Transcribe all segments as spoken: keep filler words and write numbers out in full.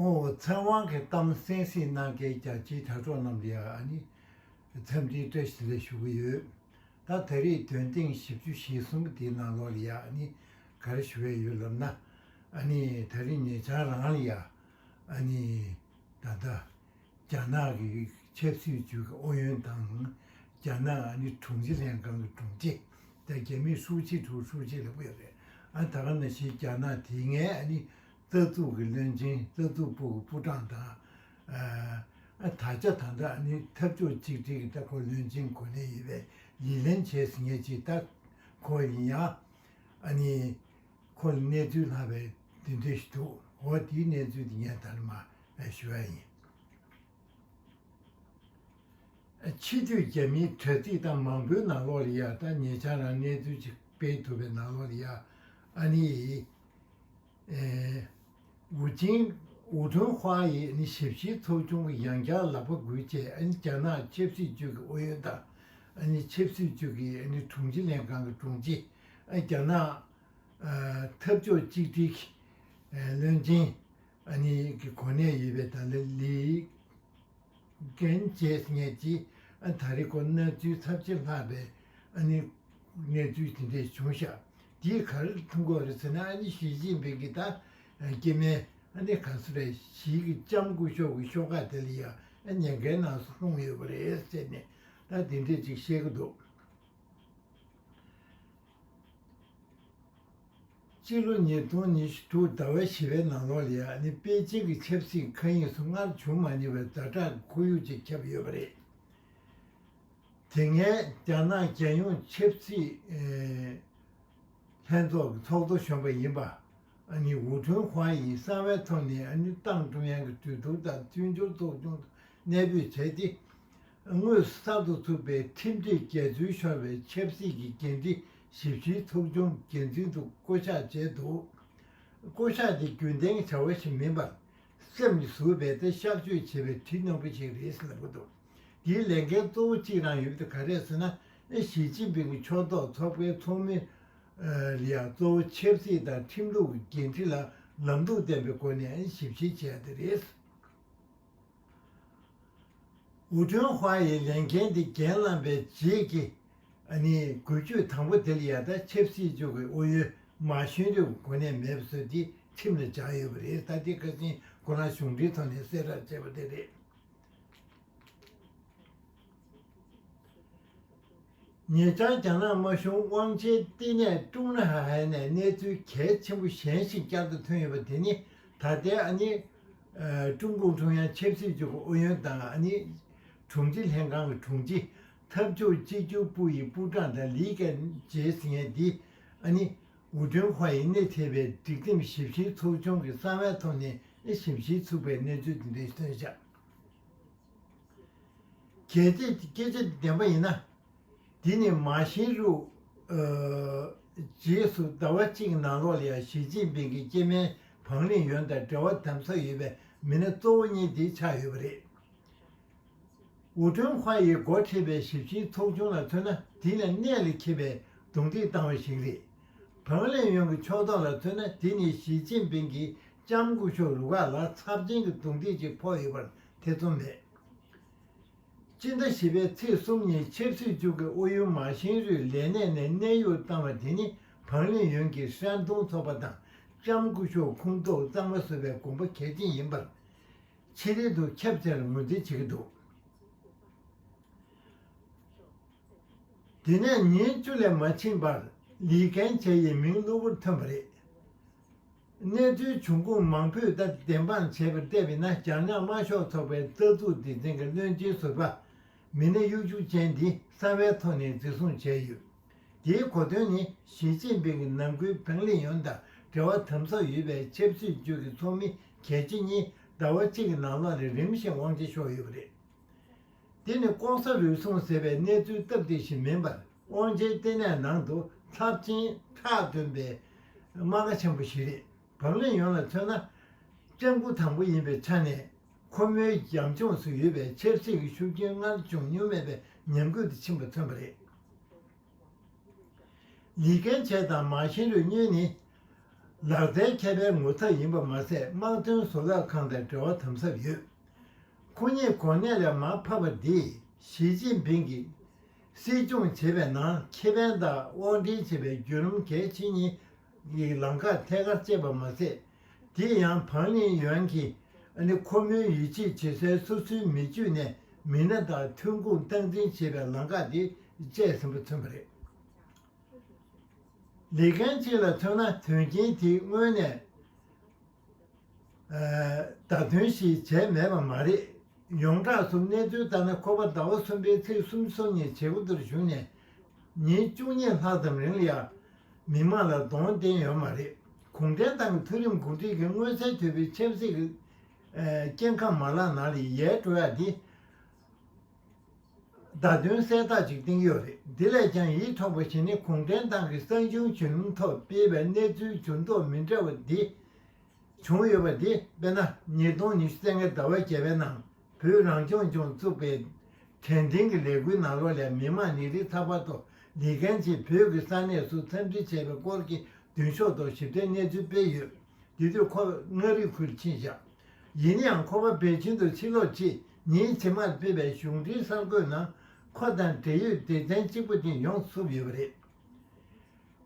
ཨོ་ཚེ་དབང་གི་གཏམ་གསན་གཟིགས་གནང་མཁན་རྒྱ་ཆེའི་དྲ་གྲོགས་རྣམས་ལ་ཡང་ཨ་ནི་འཚམས་འདྲིའི་བཀྲ་ཤིས་བདེ་ལེགས་ཞུ་གི་ཡོད། ད་ད་རེས་འདོན་ཐེངས་བཞི་བཅུ་ཞེ་གསུམ་པ་དེའི་ནང་ལོགས་ལ་ཡང་ཨ་ནི་ག་རེ་ཞུ་ཡས་ཡོད་ལབ་ན། ཨ་ནི་ད་རེས་ཉེ་ཆར་རང་ལ་ཡང་ཨ་ནི་ད་ལྟ་རྒྱ་ནག་གི་ཆབ་སྲིད་ཅུས་ཀྱི་ཨུ་ཡོན་དང་། རྒྱ་ནག་ཨ་ནི་དྲུང་ཆེ་ལྷན་ཁང་གི་དྲུང་ཆེ། ད་རྒྱ་མིས་ཧྲུའུ་ཅི་ཧྲུའུ་ཧྲུའུ་ཅི་ལབ་ཀྱི་ཡོད་རེད། ཨ་ད་ག་ནང་བཞིན་རྒྱ་ནག་དེ་སྔའི་ཨ་ནི་རྩ་འཛུགས་ཀྱི་བློན་ཆེན། རྩ་འཛུགས་པུའུ་གི་པུའུ་ཀྲང་དང་། ཨ་ད་ཆ་ད་ལྟ་ཨ་ནི་འཐབ་ཕྱོགས་གཅིག་སྒྲིལ་གྱི་ད་ཁོ་བློན་ཆེན་གོ་གནས་ཡོད་པའི་ལི་ལན་ཇེ་ཟེར་མཁན་ཅིག་ད་ཁོ་ཡིན་ཡང་ཨ་ནི། ཁོ་ལ་གནས་ཚུལ་ལྷག་པའི་དེ་འདྲ་ཞིག་འདུག་འོ་དེའི་གནས་ཚུལ་དེ་ངས་ད་ལྟ་མར་ཞུ་ཡ་ཡིན། ཕྱི་སྡོད་རྒྱ་མིའི་དྲ་ཚིགས་དང་མང་པོའི་ནང་ལོགས་ལ་ཡ། ད་ཉེ་ཆར་རང་གནས་ཚུལ་ཅིག་སྤེལ་ཐུབ་པའི་ནང་ལོགས་ལ་ཡ། ཨ་ནི། ཨེ། ཝུ་ཅིང་། ཝུ་ཁྲུན་ཧྭ་ཡིས་ནི་ཞིབ་བཤེར་ཚོགས་ཆུང་གི་ཡང་བསྐྱར་ལག་པ་འགུལ་བྱས། ཨ་ནི་རྒྱ་ནག་ཆབ་སྲིད་ཅུས་ཀྱི་ཨུ་ཡོན་དང་། ཨ་ནི་ཆབ་སྲིད་ཅུས་ཀྱི་ཨ་ནི་དྲུང་ཆེ་ལྷན་ཁང་གི་དྲུང་ཆེ། ཨ་རྒྱ་ནག་ཨ་འཐབ་ཕྱོགས་གཅིག་སྒྲིལ་གྱི་ཨ་བློན་ཆེན་ཨ་ནི་གི་གོ་གནས་ཡོད་པའི་ད་ལི་ལི་ཀན་ཇེ་ཟེར་མཁན་གྱིས། ཨ་ད་རེས་ཁོ་གནས་ཚུལ་ཚབས་ཆེ་ལྷག་པའི་ཨ་ནི་གནས་ཚུལ་དེ་འདྲས་བྱུང་ཤག་དེས་ག་རེ་མཐོང་གི་ཡོད་རེད་ཟེར་ན། ཨ་ནི་ཞི་ཅིན་ཕིང་གིས་ད་སྐྱེ་དམན་ཨ་ནི་ག་ཚོད་རེད། ཞི་གི་ལྕམ་སྐུ་ཞབས་ཀྱི་ཤོག་ཁག་དེ་ལ་ཡང་ཨ་ཉེན་ཁའི་ནང་སོང་ཡོད་པ་རེད་ཟེར་ནས་ད་དེ་འདྲས་ཅིག་བཤད་ཀྱི་འདུག་སྤྱི་ལོ་ཉིས་སྟོང་ཉི་ཤུ་དྲུག་ཟླ་བ་བཞི་པའི་ནང་ལོགས་ལ་ཡ་ནི་པེ་ཅིང་གི་ཆབ་སྲིད་མཁའ་དབྱིངས་སུ་སྔར་བྱུང་མ་མྱོང་བའི་ཛ་དྲག་ཁོར་ཡུག་ཅིག་ཁྱབ་ཡོད་པ་རེད། དེ་སྔའི་རྒྱ་ནག་རྒྱལ་ཡོངས་ཆབ་སྲིད་ཨེ་ལྷན་ཚོགས་ཀྱི་ཚོགས་གཙོ་གཞོན་པ་ཡིན་པ། ཨ་ནི་ཝུ་ཁྲུན་ཧྭ་ཡིས་གསང་བའི་ཐོག་ནས་ཨ་ནི་ཏང་ཀྲུང་དབྱང་གི་གྲོས་བསྡུར་དང་མཐུན་སྦྱོར་ཚོགས་ཆུང་དུ་གནས་སྤོས་བྱས་ཏེ། དངོས་སུ་གསར་དུ་བཙུགས་པའི་ཁྲིམས་སྒྲིག་འགལ་འཛོལ་ཤོར་བའི་ཆབ་སྲིད་ཀྱི་འགན་འཁྲི་ཞིབ་བཤེར་ཚོགས་ཆུང་འགན་འཛིན་དུ་བསྐོ་གཞག་བྱས་འདུག་བསྐོ་གཞག་དེ་རྒྱུན་ལྡན་གྱི་བྱ་བ་ཞིག་མིན་པར། སེམས་ཀྱིས་ཟུར་པའི་ཏེ་གཤག་བཅོས་བྱས་པའི་གྲི་རྣོན་པོ་ཞིག་རེད་ཟེར་ལབ་ཀྱི་འདུག་དེའི་ལས་འགན་གཙོ་བོ་གཅིག་རང་ཡོད་པ་དེ་ག་རེད་ཟེར་ན། ཨེ་ཞི་ཅིན་ཕིང་གི་ཕྱོགས་གཏོགས་ཚོགས་པའི་ཚོགས་མི་ལ་ཡང་གཙོ་བོ་ཆབ་སྲིད་དང་ཁྲིམས་ལུགས་ཀྱི་འགན་འཁྲི་ལ་ལམ་ལུགས་ལྡན་པའི་སྒོ་ནས་ཨེ་ཞིབ་བཤེར་བྱས་ཡ་དེ་རེད། ཝུ་ཁྲུན་ཧྭ་ཡི་ལས་འགན་དེ་འགན་བླངས་པའི་རྗེས་ཀྱི་ཨ་ནི་འགུལ་སྐྱོད་དང་པོ་དེ་ལ་ཡ། ད་ཆབ་སྲིད་ཅུས་ཀྱི་ཨུ་ཡོན་མ་ཤིན་རུས་གོ་གནས་མེད་པ་བཟོས་ཏེ་ཁྲིམས་ལ་སྦྱར་ཡོད་པ་རེད། ད་དེ་ཁ་སང་ཁོ་རང་གཞུང་འབྲེལ་ཐོག་ནས་གསལ་བསྒྲགས་བྱས་པ་དེ་རེད། ཉེ་ཆར་རྒྱ་ནག་དམར་གཞུང་དབང་ཆེན་ལྟེ་གནས་ཀྲུང་ནན་ཧའེ་ནས་གནས་ཚུལ་གལ་ཆེན་པོ་གཞན་ཞིག་བསྐྱར་དུ་ཐོན་ཡོད་པ་དེ་ནི། ད་ལྟའི་ཨ་ནི་ཀྲུང་གུང་ཀྲུང་དབྱང་ཆབ་སྲིད་ཅུས་ཀྱི་ཨུ་ཡོན་དང་། ཨ་ནི་དྲུང་ཆེ་ལྷན་ཁང་གི་དྲུང་ཆེ། འཐབ་ཕྱོགས་གཅིག་གྱུར་པུའུ་ཡི་པུའུ་ཀྲང་དང་ལི་ཀན་ཇེ་ཟེར་མཁན་འདི། ཨ་ནི་ཝུ་ཁྲུན་ཧྭ་ཡིས་སྣེ་ཁྲིད་པའི་སྒྲིག་ཁྲིམས་ཞིབ་བཤེར་ཚོགས་ཆུང་གི་གསང་བའི་ཐོག་ནས་ཞིབ་བཤེར་ཚུགས་པའི་གནས་ཚུལ་འདི་འདྲ་ཞིག་ཐོན་བཞག་གལ་ཏེ་སྐད་ཆ་བདེན་པ་ཡིན་ན། འདི་ནི་མ་ཤིན་རུ། ཨ། རྗེས་སུ་ཟླ་བ་གཅིག་ནང་ལོགས་ལ་ཡང་ཞི་ཅིན་ཕིང་གི་སྐྱེ་དམན་བང་ལིང་ཡོན་དང་འབྲེལ་བ་དམ་ཟབ་ཡོད་པའི་མི་སྣ་གཙོ་བོ་གཉིས་འདི་ཆགས་ཡོད་པ་རེད། ཝུ་ཁྲུན་ཧྭ་ཡིས་འགོ་ཁྲིད་པའི་ཞིབ་བཤེར་ཚོགས་ཆུང་ལ་མཚོན་ན། འདི་ནི་གནད་ལ་འཁེལ་བའི་རྡུང་རྡེག་བཏང་བ་ཞིག་རེད། བང་ལིང་ཡོན་གྱི་ཕྱོགས་གཏོགས་ལ་མཚོན་ན། འདི་ནི་ཞི་ཅིན་ཕིང་གི་ལྕམ་སྐུ་ཞབས་རུ་ཁག་ལ་ཚབས་ཆེན་གྱི་རྡུང་རྡེག་ཅིག་ཕོག་ཡོད་པར་ཐེ་ཚོམ་མེད། སྤྱི་ཟླ་བཞི་པའི་ཚེས་གསུམ་ཉིན་ཆབ་སྲིད་ཅུས་ཀྱི་ཨུ་ཡོན་མ་ཤིན་རུས་ལས་གནས་ནས་གནས་དབྱུང་བཏང་བ་དེ་ནི་བང་ལིང་ཡོན་གྱི་ཧྲན་ཏུང་ཚོགས་པ་དང་ལྕམ་སྐུ་ཞབས་ཁོང་ཐོག་གཙང་མ་བཟོ་བའི་དགོངས་པ་གལ་ཆེན་ཡིན་པར་ཕྱི་རོལ་དུ་ཁྱབ་ཆེར་ངོས་འཛིན་བྱེད་ཀྱི་འདུག་དེ་ནས་ཉིན་བཅུ་ལས་མ་ཕྱིན་པར་ལི་ཀན་ཇེ་ཡི་མིང་གློ་བུར་ཐོན་པ་རེད། གནས་ཚུལ་བྱུང་ཁུངས་མང་པོས་ད་བདེན་དཔང་བྱས་པར་བལྟས་པ་ཡིན་ན། རྒྱ་ནག་དམར་ཤོག་ཚོགས་པའི་རྩ་འཛུགས་སྡེ་ཚན་གྱི་བློན་ཆེན་ཟུར་པ་མི་སྣ་གཡོ་སྒྱུ་ཅན་འདི་གསང་བའི་ཐོག་ནས་འཛིན་བཟུང་བྱས་ཡོད། དེའི་གོ་དོན་ནི། ཞི་ཅིན་ཕིང་གི་ནང་ཁུལ་བང་ལིང་ཡོན་དང་འབྲེལ་བ་དམ་ཟབ་ཡོད་པའི་ཆབ་སྲིད་ཅུས་ཀྱི་ཚོགས་མི་གལ་ཆེ་གཉིས་ཟླ་བ་གཅིག་གི་ནང་ལོགས་ལ་རིམ་བཞིན་དབང་ཆ་ཤོར་ཡོད་པ་རེད། དེ་ནི་ལྐོག་ཟ་རུལ་སུངས་ཟེར་བའི་གནས་ཚུལ་སྟབས་བདེ་ཞིག་མིན་པར། དབང་ཆེན་ལྟེ་གནས་ནང་དུ་ཚབས་ཆེན་ཁྲག་འདོན་པའི་རྨ་ཁ་ཆེན་པོ་ཞིག་རེད། བང་ལིང་ཡོན་ལ་མཚོན་ན། ལྕམ་སྐུ་དང་པོ་ཡིན་པའི་ཆ་ནས། ཁོ་མོའི་རྒྱབ་ལྗོངས་སུ་ཡོད་པའི་ཆབ་སྲིད་ཀྱི་ཤུགས་རྐྱེན་སྔར་བྱུང་མྱོང་མེད་པའི་ཉམས་རྒུད་དུ་ཕྱིན་པ་མཚོན་པ་རེད། ལི་ཀན་ཇེ་དང་མ་ཤིན་རུས་གཉིས་ནི། ལག་རྩལ་མཁས་པའི་ངོ་ཚབ་ཡིན་པ་མ་ཟད། དམངས་དོན་བཟོ་ལས་ཁང་དང་འབྲེལ་བ་དམ་ཟབ་ཡོད། ཁོ་གཉིས་གོ་གནས་ལས་མར་ཕབ་པ་འདིས་ཞི་ཅིན་ཕིང་གིས་སྲིད་སྐྱོང་བྱེད་པའི་ནང་ཁེ་ཕན་དང་དབོར་འདྲེན་བྱེད་པའི་བརྒྱུད་རིམ་གལ་ཆེ་གཉིས་ཀྱི་ལམ་ཁར་ཐད་ཀར་བཅད་པ་མ་ཟད། དེ་ཡང་ཕང་ལིན་ཡོན་གྱིས་ཨ་ནི་ཁོ་མོའི་ཡིད་ཆེས་བྱེད་སའི་སོ་སོའི་མི་རྒྱུད་ནས་མི་སྣ་དང་ཐོན་ཁུངས་སྟངས་འཛིན་བྱེད་པའི་ལམ་ཁ་དེ་བཅད་ཟིན་པ་མཚོན་པ་རེད། ལི་ཀན་ཅི་ལ་མཚོན་ན། དོན་རྐྱེན་དེ་དངོས་གནས་ཨ་བརྡ་སྟོན་ཞིག་བྱས་མེད་པ་མ་རེད། ཡོངས་གྲགས་སུ་གནས་ཚུལ་ལྟར་ན། ཁོ་པ་ཟླ་བ་གསུམ་པའི་ཚེས་སུམ་ཅུ་སོ་གཉིས་བྱེད་སྒོ་དེར་ཞུགས་ནས་ཉིན་བཅུ་གཉིས་ལྷག་ཙམ་རིང་ལ་ཡང་མི་མང་ལ་གདོང་བསྟན་ཡོད་མ་རེད། གུང་ཁྲན་ཏང་གི་མཐོ་རིམ་འགོ་ཁྲིད་ཀྱིས་མངོན་གསལ་དོད་པའི་ཆབ་སྲིད་ཀྱི་ཨ་སྐྱེ་ཁམས་མ་ལག་ནང་ལ་ཡལ་འགྲོ་ཡ་འདི་བརྡ་སྟོན་གསལ་དག་ཅིག་བསྟན་གྱི་ཡོད་རེད། འདི་ལས་ཀྱང་ཡིད་འཕྲོག་པ་ཞིག་ནི། གུང་ཁྲན་ཏང་གིས་གསར་འགྱུར་བརྒྱུད་ལམ་ཐོག་སྤེལ་བའི་གནས་ཚུལ་འགྱུར་ལྡོག་མི་འདྲ་བ་འདི་བྱུང་ཡོད་པ་འདི། དཔེར་ན། ཉིས་སྟོང་ཉི་ཤུ་རྩ་ལྔའི་ཟླ་བ་བརྒྱད་པའི་ནང་བོད་རང་སྐྱོང་ལྗོངས་བཙུགས་པའི་དྲན་རྟེན་གྱི་ལས་འགུལ་ནང་ལོགས་ལ་མི་དམངས་ཉིན་རེའི་ཚགས་པར་ཐོག་ལི་ཀན་ཅིས་བོད་ཀྱི་ས་གནས་སུ་འཚམས་འདྲི་བྱས་པའི་སྐོར་གྱི་མདུན་ཤོག་ཐོག་ཞིབ་ཕྲའི་གནས་ཚུལ་སྤེལ་ཡོད། དེ་དུས་ཁོ་མངའ་རིས་ཁུལ་ཕྱིན་བཞག་ཡིན་ན་ཡང་ཁོ་པ་པེ་ཅིན་དུ་ཕྱིར་ལོག་རྗེས་ཉིན་རྗེས་མར་སྤེལ་བའི་གཞུང་འབྲེལ་གསར་འགོད་ནང་ཁོ་དང་འབྲེལ་ཡོད་སྡེ་ཚན་གཅིག་པ་དེ་ཡོང་ཐུབ་ཡོད་པ་རེད།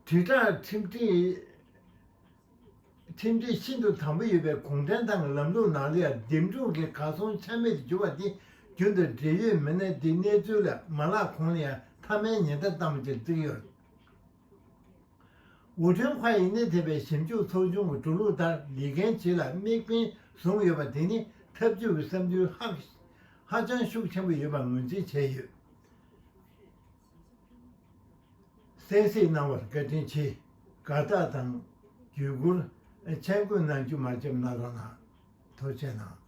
དྲིལ་བསྒྲགས་ཁྲིམས་སྒྲིག་ཁྲིམས་སྒྲིག་ཤིན་ཏུ་དམ་པོ་ཡོད་པའི་གུང་ཁྲན་ཏང་གི་ལམ་ལུགས་ནང་ལ་ཡང་འདེམས་སྒྲུག་གི་གར་སོང་ཆ་མེད་དུ་གྱུར་བ་དེ་རྒྱུན་དུ་འབྲེལ་ཡོད་མི་སྣ་དེ་གནས་ཚུལ་ལ་མ་བརླག་གོང་ལ་ཡང་མཐའ་མའི་ཉེན་བརྡ་བཏང་བ་ཅིག་བརྩི་གི་ཡོད། ཝུ་ཁྲུན་ཧྭ་ཡི་གནས་ཐེབས་པའི་ཞིབ་འཇུག་ཚོགས་ཆུང་གི་འགྲོ་ལུགས་ལྟར། ལི་ཀན་ཅི་ལ་དམིགས་འབེན་བཟུང་ཡོད་པ་དེ་ནི་ཐབས་ཇུས་ཀྱི་བསམ་ཚུལ་ཧ་ཧ་ཅང་ཤུགས་ཆེན་པོ་ཡོད་པ་ངོས་འཛིན་བྱས་ཡོད། གསན་གཟིགས་གནང་བར་བཀའ་དྲིན་ཆེ། དགའ་རྟགས་དང་བརྒྱུད་བསྐུར་མཆན་འགོད་གནང་རྒྱུ་མ་བརྗེད་གནང་རོགས་གནང་། ཐུགས་རྗེ་གནང་།